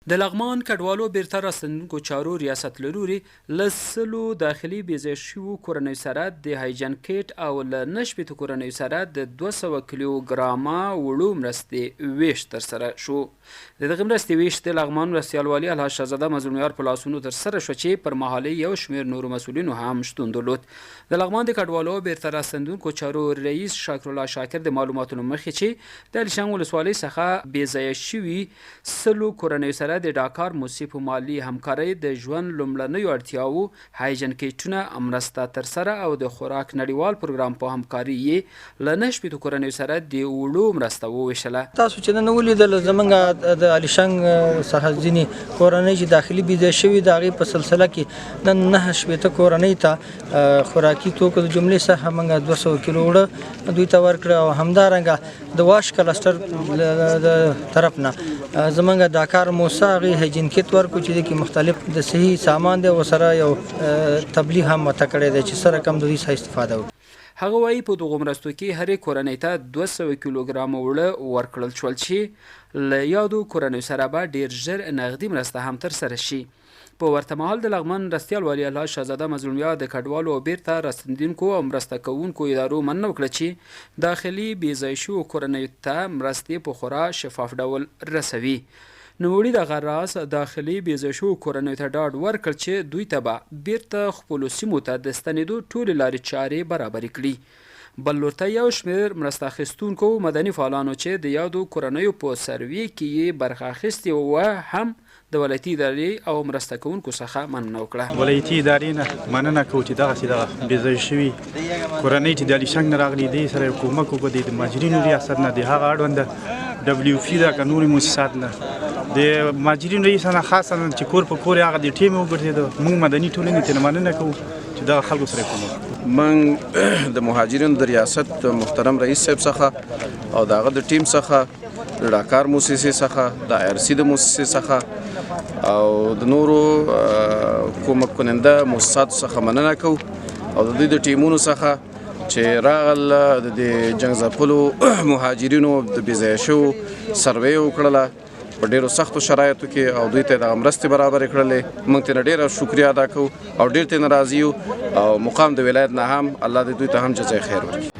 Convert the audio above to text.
د لغمان کډوالو بیرته راستنېدونکو چارو ریاست له لوري له 100 داخلي بېځایه شویو کورنیو سره د هایجن کیټ او له 69 کورنیو سره د 200 کیلو ګرامه وړو مرستې وېش ترسره شو. د دغې مرستې وېش د لغمان مرستیال والي الحاج شهزاده مظلومیار په لاسونو ترسره شو چې پر مهال یې یو شمېر نورو مسؤلینو هم شتون درلود. د لغمان د کډوالو او بیرته راستنېدونکو چارو رئیس شاکرالله شاکر د معلوماتو له مخې چې د علیشنګ ولسوالۍ څخه بېځایه شوي 100 کورنیو سره د ډاکار موسسې په مالي همکارۍ د ژوند لومړنیو اړتیاوو هایجن کیټونه مرسته ترسره او د خوراک نړیوال پروګرام په همکاري یې له 69 کورنیو سره د اوړو مرسته وویشله. تاسو چې نن ولیدل زمونږ د علیشنګ څخه ځینې کورنۍ چې داخلي بې ځایه شوي د هغې په سلسله کې نن 69 کورنۍ ته خوراکي توکو د جملې څخه موږ 200 کیلو اوړه دوی ته ورکړه او همدارنګه د واش کلسټر د طرف نه زمونږ داکار موسی هغې هایجین کیت ورکړو چې کې مختلف د صحي سامان دی ورسره یو تبلیغ هم ورته کړی دی چې څه رقم د دوی څخه استفاده وکړي. هغه وايي، په دغو مرستو کې هرې کورنۍ ته 200 کیلوګرامه اوړه ورکړل شول چې له یادو کورنیو سره به ډېر ژر نغدي مرسته هم ترسره شي. په ورته مهال د لغمان مرستیال والي الحاج شهزاده مظلومیار د کډوالو او بیرته راستنېدونکو او مرسته کوونکو ادارو مننه وکړه چې داخلي بې ځایه شوو کورنیو ته مرستې په خورا شفاف ډول رسوي. نوموړي دغه راز داخلي بې ځایه شوو کورنیو ته ډاډ ورکړ چې دوی ته به بیرته خپلو سیمو ته د ستنېدو ټولې لارې چارې برابرې کړي. بل لور ته یو شمېر مرسته اخیستونکو او مدني فعالانو چې د یادو کورنیو په سروې کې یې برخه اخیستې وه هم د ولایتي ادارې او مرسته کوونکو څخه مننه وکړه. ولایتي ادارې نه مننه کوو چې دغسې دغه بې ځایه شوي کورنۍ چې د علیشنګ نه راغلي دې سره یو کومک وکړو، د مهاجرینو ریاست نه د هغه اړوند ډبلیو فی دا که نورې موسسات نه د مهاجرینو رئیس نه خاصا چې کور په کور هغه د ټیم وګرځېده، موږ مدني ټولنې ته مننه کوو چې دغه خلکو سره کومک. موږ د مهاجرینو د ریاست محترم رئیس صاحب څخه او د هغه د ټیم څخه، د ډاکار موسسې څخه، د آی ار سي د موسسې څخه او د نورو کومک کننده موسساتو څخه مننه کوو او د دوی د ټیمونو څخه چې راغل د دې جنگ ځپلو مهاجرینو د بې ځایه شوو سروې وکړله په ډیرو سختو شرایطو کې او دوی ته دغه مرستې برابرې کړلې. موږ ترې ډیره شکریا ادا کوو او ډیر ترې راضي یو او مقام د ولایت نه هم الله دې دوی ته هم جزای خیر ورکړي.